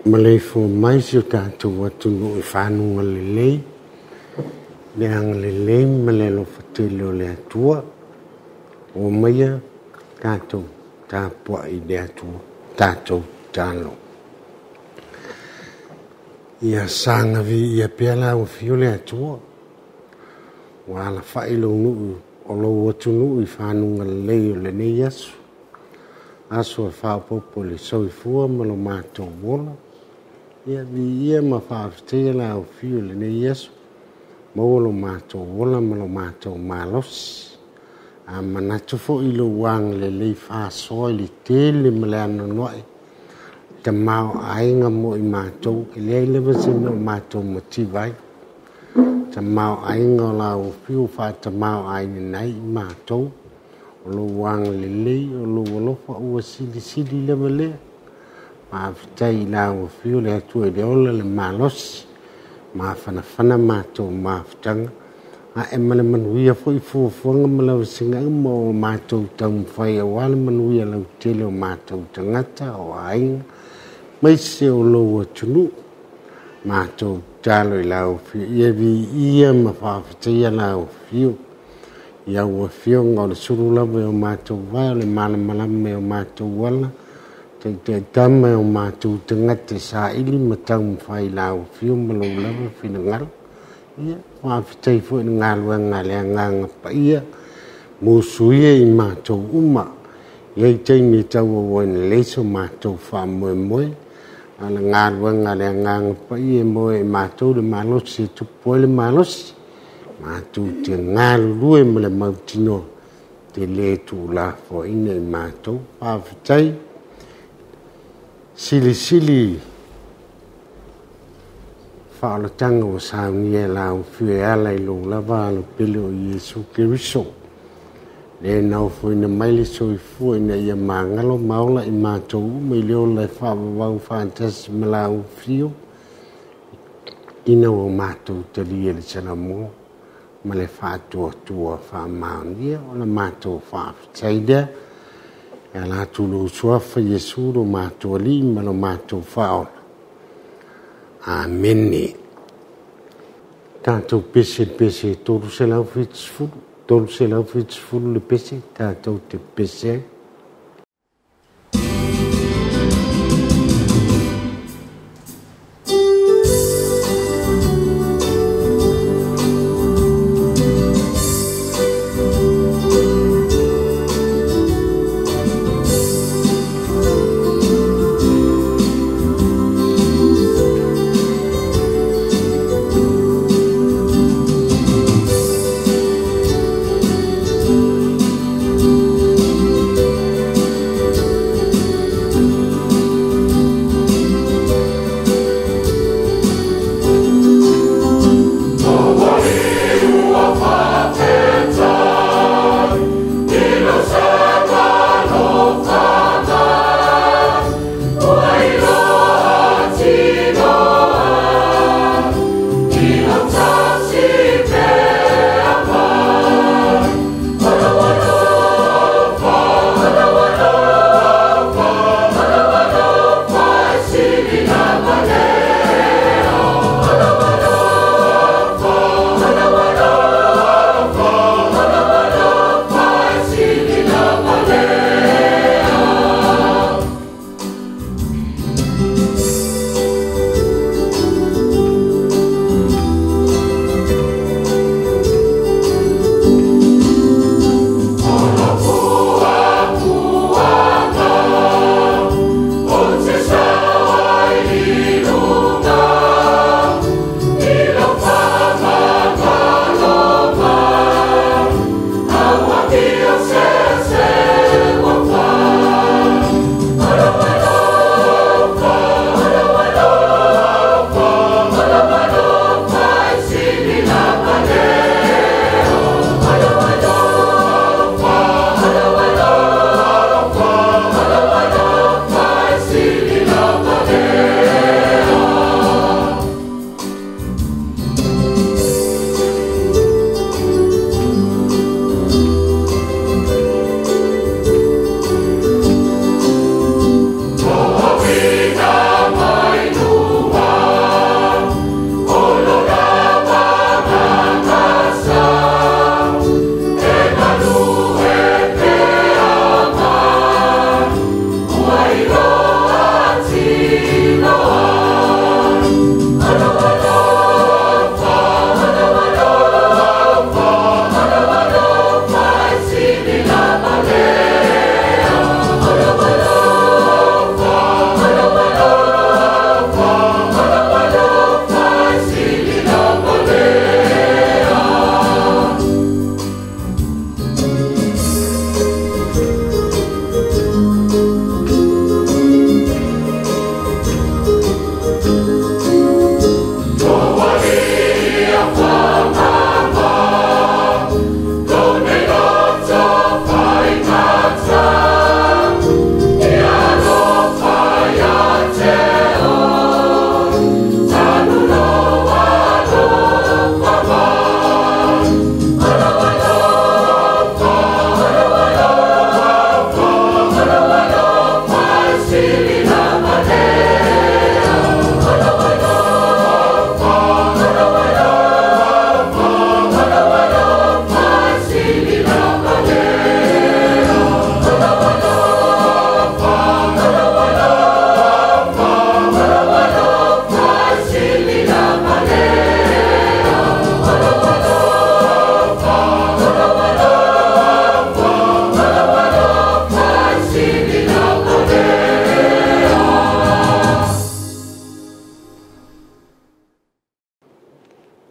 Maleifua mai si o tatou atunuu i fanuga lelei, le agalelei ma le alofa tele o le Atua. Ua maia tatou tapuai i le Atua, tatou tatalo. Ia saga viia pea lau afio le Atua, ua alafai lou nuu o lou atunuu i fanuga lelei o lenei aso. Aso e faaopoopo i le soifua ma lo matou ola. Ia viia ma faafetaia le afio i lenei aso, maua lo matou ola ma lo matou malosi. A manatu foi i lou agalelei faasoa i le tele ma le anoanoai, tamaoaiga mo i matou, e leai lava se mea o matou mativa ai. Tamaoaiga o lau afio faatamaoaigaina ai i matou, o lou agalelei, o lou alofa ua silisili lava lea. Faafetai i lau afio le Atua i le ola le malosi, mafanafana matou mafutaga, ae ma le manuia foi fuafuaga ma lavasiga uma o matou taumafai aua le manuia lautele o matou tagata, o aiga, aemaise o lou atunuu. Matou tatalo i lau afio, ia viia ma faafetaia lau afio. I au afioga o le sulu lava e o matou vae, o le malamalama e o matou ala, taitaitama e o matou tagata e saili ma taumafai i lau afio ma lou lava finagalo. Ia, faafetai foi i le galuega a le Agaga Paia, musuia i matou uma. E i ai taimi e tauau ai ina leai so matou faamoemoe, a o le galuega a le Agaga Paia e maua e matou le malosi e tupu ai le malosi, matou te galulue ma le mautinoa, e le tuulafoaiina i matou. Faafetai silisili faaolataga ua saunia e lau afio e ala i lou lava alo pele o Iesu Keriso. Le na ofoina mai le soifua ina ia magalo ma ola i matou uma i le ola e faavavau faatasi ma lau afio, ina ua matou talia le Salamo ma le faatuatua faamaonia. O le matou faafetai lea, e ala atu i lou Suafa Iesu lo matou Alii ma lo matou Faaola. Amene. Tatou pese i le pese 370, 370 le pese, tatou te pese ai.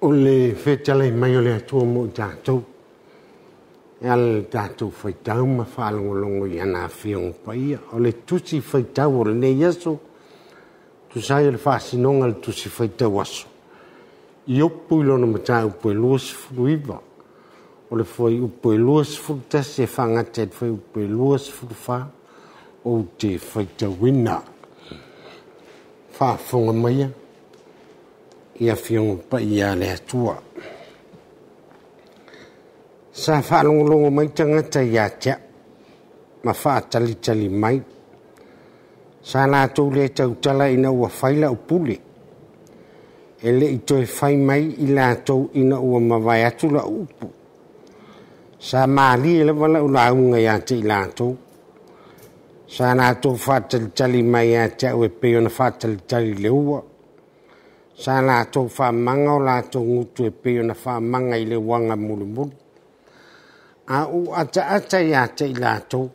O le fetalai mai o le Atua mo i tatou, e ala i le tatou faitau ma faalogologo i ana Afioga Paia. O le tusi faitau o lenei aso, tusa ai o le faasinoga o le tusi faitau aso, Iopu i lona mataupu e 29, o le fuaiupu e 21 e faagata i le fuaiupu e 24, ou te faitauina. Faafofoga maia i Afioga Paia a le Atua. Sa faalogologo mai tagata ia te au ma faatalitali mai. Sa latou le tautala ina ua fai lau pule. E le i toe fai mai i latou ina ua mavae atu lau upu. Sa malie lava lau lauga ia te i latou. Sa latou faatalitali mai ia te au e pei ona faatalitali i le ua. Sa latou faamaga o latou gutu e pei ona faamaga i le uaga mulimuli. A ou ataata ia te i latou,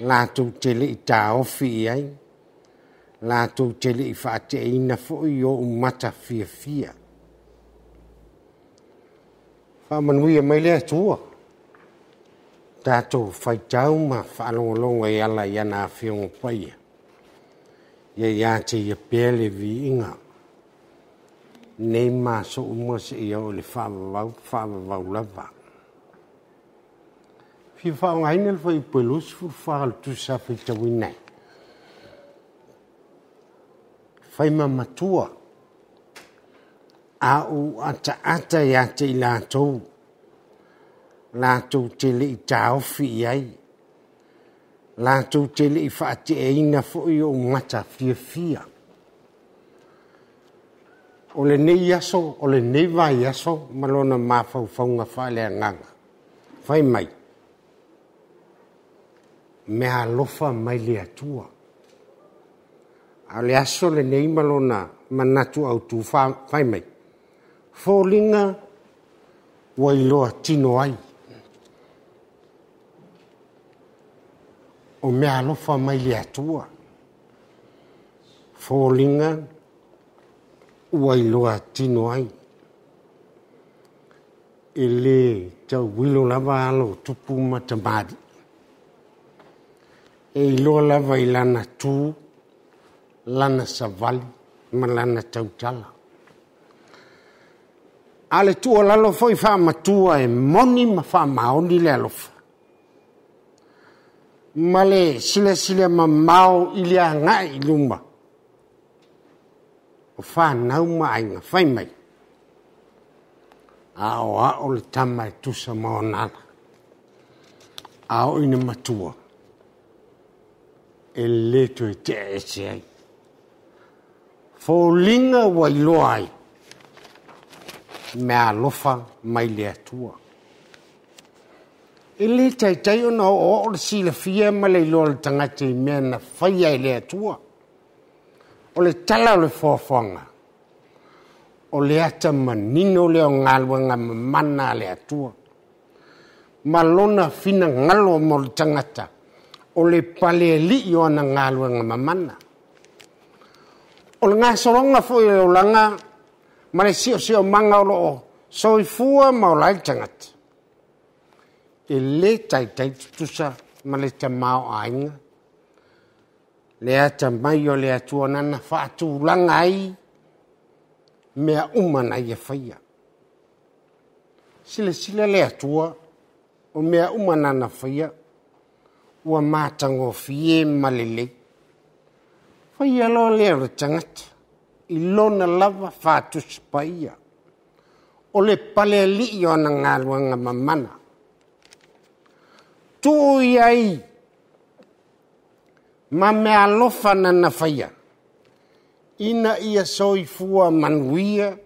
latou te le i taofi i ai, latou te le i faateaina foi i ou mata fiafia. Faamanuia mai le Atua, tatou faitau ma faalogologo e ala i ana Afioga Paia, ia ia te ia pea le viiga, nei ma aso uma seia oo i le faavavau, faavavau lava. Fia faaaogaina le fuaiupu e 24 o le tusi sa faitauina ai. Fai ma matua, a ou ataata ia te i latou, latou te le i taofi i ai, latou te le i faateaina foi ou mata fiafia. O lenei aso, o lenei vaiaso ma lona mafaufauga faaleagaga, fai mai, mea alofa mai le Atua. A o le aso lenei ma lona manatu autu fai mai, foliga ua iloa tino ai. O mea alofa mai le Atua. Foliga ua iloa tino ai. E le tauilo lava alo o tupu ma tamalii. E iloa lava i lana tu, lana savali ma lana tautala. A o le tuualalo foi faamatua e moni ma faamaoni le alofa, ma le silasila mamao i le agai i luma o fanau ma aiga, fai mai, aoao le tama e tusa ma ona ala, a oo ina matua, e le toe tea ese ai. Foliga ua iloa ai mea alofa mai le Atua. E le taitai ona oooo le silafia ma le iloa o le tagata i mea na faia e le Atua. O le tala o le foafoaga, o le ata manino lea o galuega mamana a le Atua. Ma lona finagalo mo le tagata, o le palealii o ana galuega mamana. O le gasologa foi o le olaga ma le siosiomaga o loo soifua ma ola ai le tagata, e le taitai tutusa ma le tamaoaiga, le atamai o le Atua nana faatulaga ai mea uma na ia faia. Silasila le Atua o mea uma nana faia, ua matagofie ma lelei. Faia loa lea o le tagata, i lona lava faatusi paia, o le palealii o ana galuega mamana. Tuu i ai ma mea alofa nana faia, ina ia soifua manuia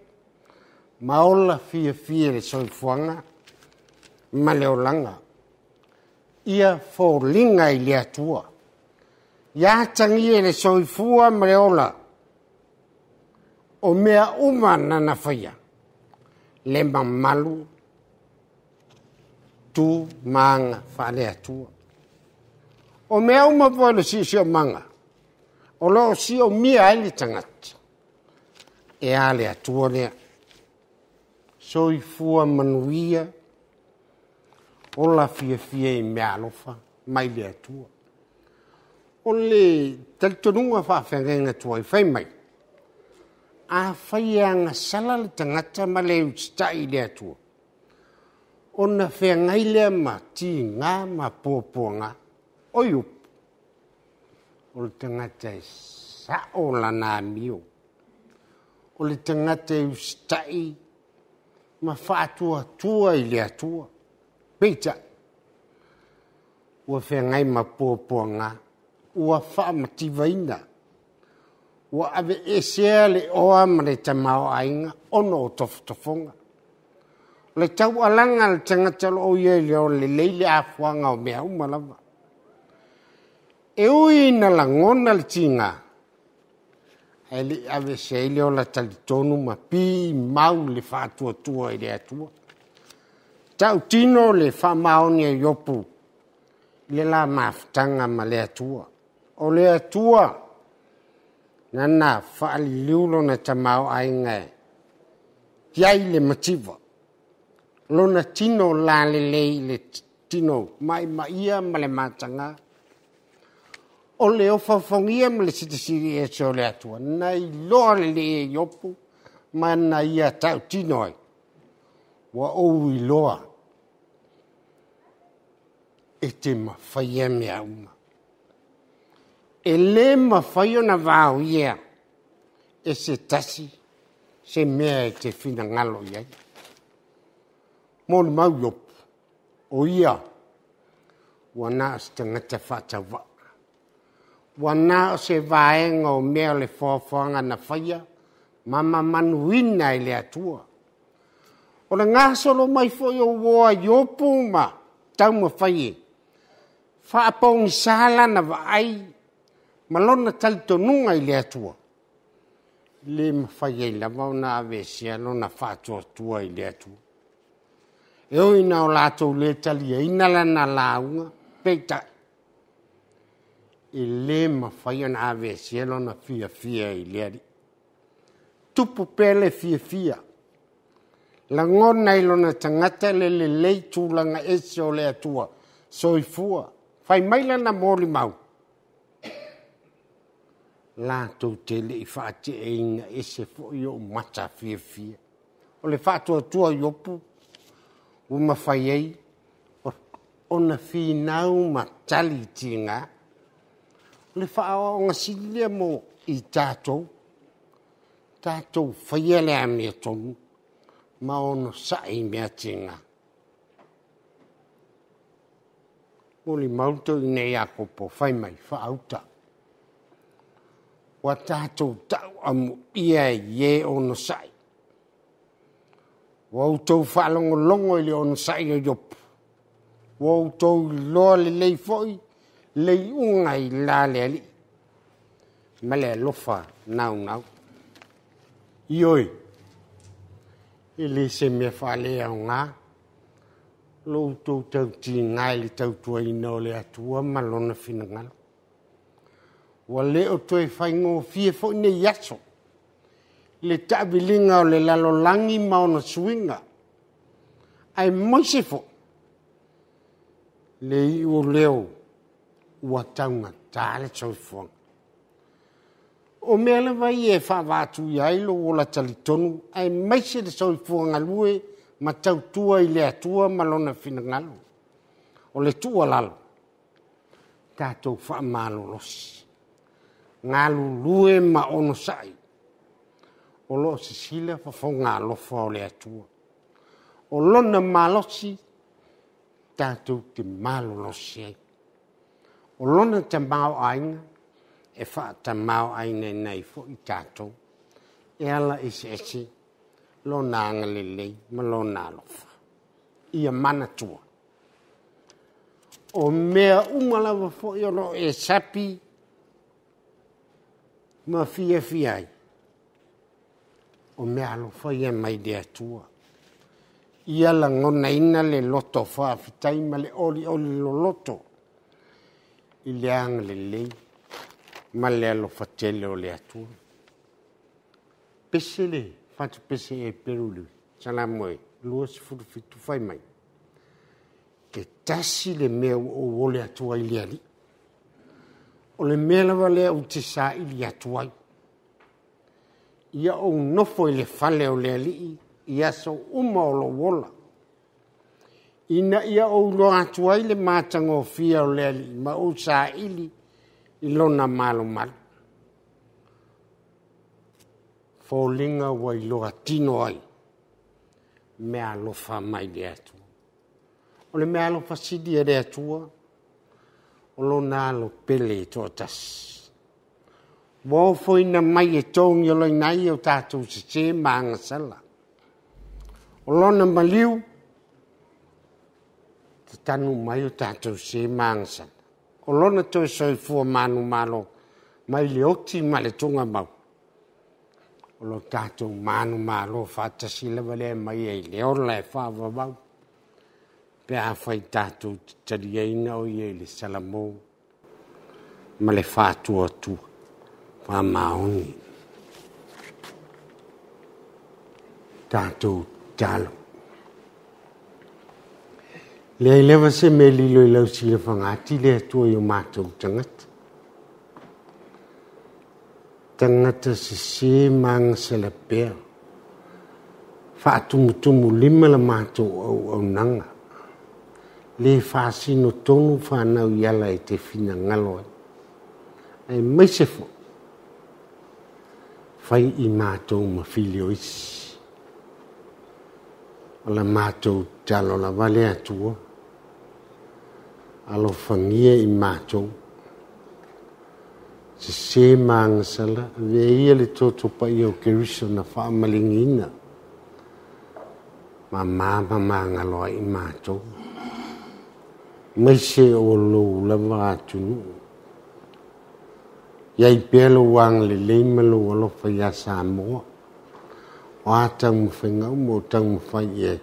ma ola fiafia i le soifuaga ma le olaga. Ia foliga i le Atua, ia atagia i le soifua ma le ola, o mea uma nana faia, le mamalu tu ma aga faale-Atua. O mea uma foi o le siosiomaga, o lo o siomia ai le tagata, e a le Atua lea. Soifua manuia, ola fiafia i meaalofa mai le Atua. O le talitonuga faafeagaiga tuai fai mai, afai e agasala le tagata ma le usitai i le Atua, ona feagai lea ma tiga ma puapuaga. Oi upu, o le tagata e sao lana amio, o le tagata e usitai ma faatuatua i le Atua. Peitai, ua feagai ma puapuaga, ua faamativaina, ua aveesea le oa ma le tamaoaiga ona o tofotofoga. O le taualaga a le tagata o lo o ia i le ola lelei le afuaga o mea uma lava. E ui ina lagona le tiga, ae le i aveesea ai le ola talitonu ma pimau le faatuatua i le Atua. Tautino le faamaoni a Iopu i le la mafutaga ma le Atua. O le Atua nana faaliliu lona tamaoaiga e i ai le mativa, lona tino lalelei i le tino maimaia ma le mataga. O le ofaofagia ma le silisili ese o le Atua, na iloa lelei e Iopu ma na ia tautino ai. Ua ou iloa e te mafaia mea uma. E le mafai ona vaoia e se tasi se mea e te finagalo i ai. Molimau Iopu, o ia ua na o se tagata faatauvaa. Ua na o se vaega o mea o le foafoaga na faia ma mamanuina e le Atua. O le gasolo mai foi o uo a Iopu ma taumafai e faapogisa lana vaai ma lona talitonuga i le Atua, le mafai ai lava ona aveesea lona faatuatua i le Atua. E ui ina o latou le taliaina lana lauga, peitai, e le mafai ona aveesea lona fiafia i le Alii. Tupu pea le fiafia, lagona i lona tagata le lelei tulaga ese o le Atua soifua. Fai mai lana molimau, latou te le i faateaina ese foi ou mata fiafia. O le faatuatua o Iopu ua mafai ai ona finau ma tali i tiga. O le faaoaoga sili lea mo i tatou, tatou faia le amiotonu ma onosai i mea tiga. Molimau le toeaina Iakopo, fai mai, faauta. Ua tatou tau amuia i e onosai. Ua outou faalogologo i le onosai o Iopu. Ua outou iloa lelei foi le iuga i la le Alii ma le alofa naunau. Ioe, e le se mea faaleaoga lo outou tautiga i le tautuaina o le Atua ma lona finagalo. Ua le o toe faigofie foi nei aso le taaviliga o le lalolagi ma ona suiga, aemaise foi le iu o leo ua taugata le soifuaga. O mea lava ia e faavaatuia ai lou ola talitonu, aemaise le soifua galue ma tautua i le Atua ma lona finagalo. O le tuualalo, tatou faamalolosi, galulue ma onosai, o lo o sisila fofoga alofa o le Atua. O lona malosi tatou te malolosi ai. O lona tamaoaiga e faatamaoaigaina ai foi tatou e ala eseese lona agalelei ma lona alofa. Ia manatua, o mea uma lava foi o lo o e sapi ma fiafia ai, o mea alofa ia mai le Atua. Ia lagonaina le loto faafetai ma le olioli loloto i le agalelei ma le alofa tele o le Atua. Pese le fatupese e Peru i le Salamo e 27 fai mai, e tasi le mea ua ou ole atu ai i le Alii. O le mea lava lea ou te saili atu ai, ia ou nofo i le fale o le Alii i aso uma o lou ola, ina ia ou iloa atu ai le matagofie o le Alii ma ou saili i lona malumalu. Foliga ua iloa tino ai mea alofa mai le Atua. O le mea alofa sili a le Atua, o lona alo pele e toatasi. Ua ofoina mai e togiolaina ai o tatou sese ma agasala. O lona maliu, tatanu mai o tatou se ma agasala. O lona toe soifua manumalo mai le oti ma le tugamau, o lo tatou manumalo faatasi lava lea mai ai le ola e faavavau, pe afai tatou te taliaina o ia i le salamo ma le faatuatua faamaoni. Tatou tatalo. Leai lava se mea lilo i lau silafaga le Atua i o matou tagata. Tagata sese ma agasala pea. Faatumutumu lima la matou auaunaga. Le faasino tonu whanau i ala e te finagalo ai. Ae maise fo, fai i mātou ma fili o isi. O la mātou talo lava le Atua, alofagia i mātou. Sese ma agasala, avea ia le toto paia o Keriso na faamaligiina. Ma ma magalo ai i mātou. Maise o lou lava atunuu. Iai pea lou agalelei ma lou alofa ia Samoa. O a taumafaiga uma o taumafai i ai.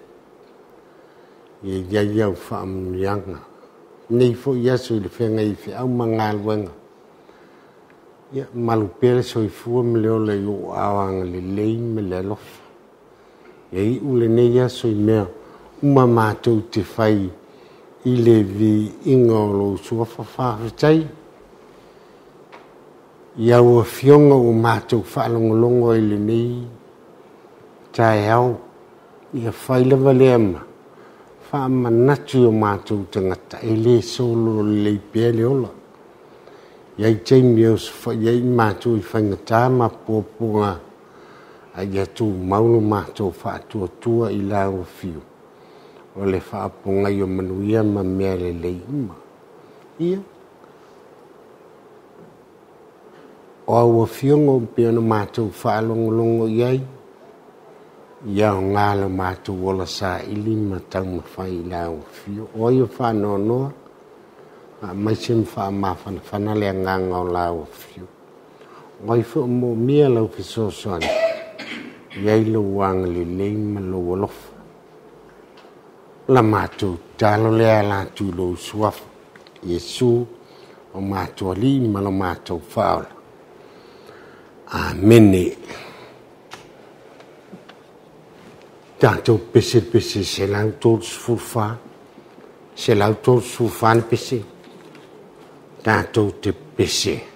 Ia iai au faamanuiaga. Nei foi aso i le feagai ai feau ma galuega. Ia malu pea le soifua ma le ola i ou aao agalelei ma le alofa. Ia iu lenei aso i mea uma mātou te fai i le viiga o lou suafa faafetai. I au afioga ua matou faalogologo ai i lenei taeao, ia fai lava lea ma faamanatu i o matou tagata e le solo lelei pea le ola. Iai taimi e osofai ai matou i faigata ma puapuaga, a ia tumau lo matou faatuatua i lau afio o le faapogai o manuia ma mea lelei uma. Ia, o au afioga o pei ona matou faalogologo i ai, ia aoga lo matou ola saili ma taumafai i lau afio. O ai o faanoanoa, faamaise ma faamafanafana le agaga o lau afio. O ai foi o moomia lau fesoasoani, iai lou agalelei ma lou alofa. La matou tatalo lea ala atu i lou suafa, Iesu o matou Alii ma lo matou Faaola. Amene. Tatou pese pese 134, 134 le pese. Tatou te pese.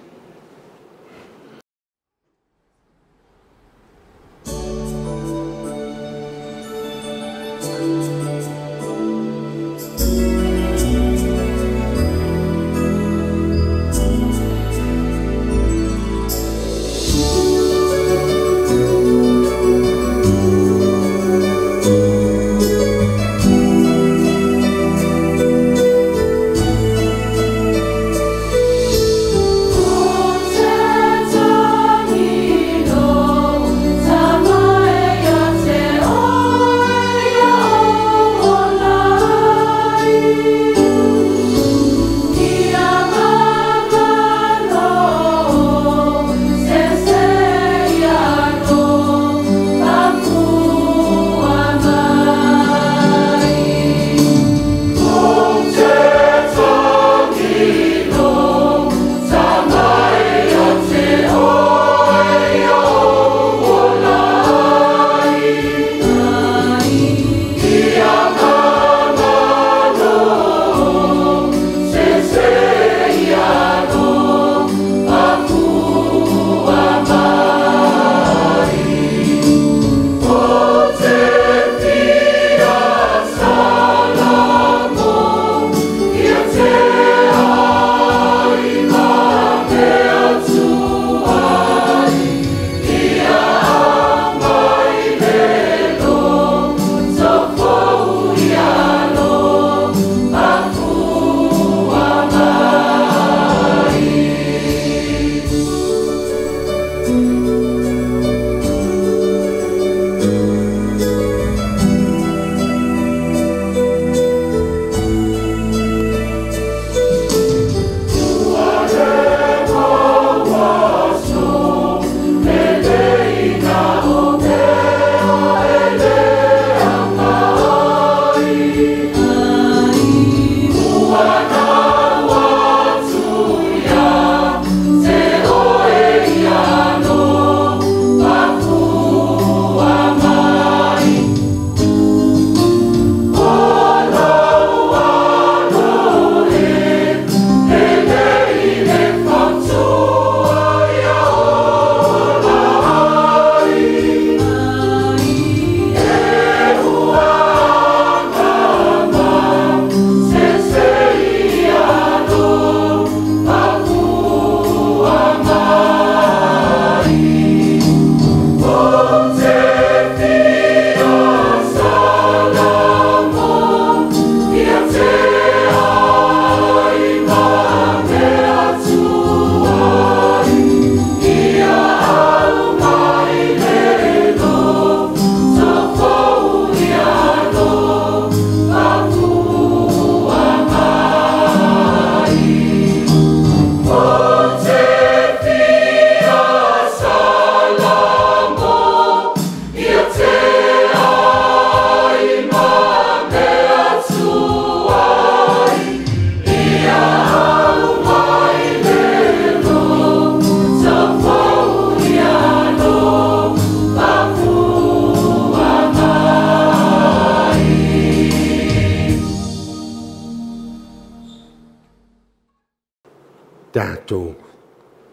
Tatou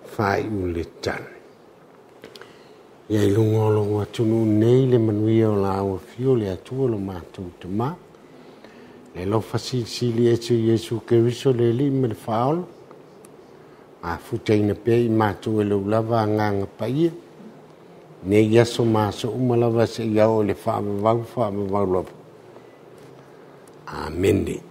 faaiu le tala. Ia i luga o lou atunuu nei le manuia o la au afio le Atua lo matou Tama. Le alofa silisili ese o Iesu Keriso le Alii ma le Faaola. Mafutaina pea i matou e lou lava agaga paia. Nei aso ma aso uma lava seia oo i le faavavau, faavavau lava. Amene.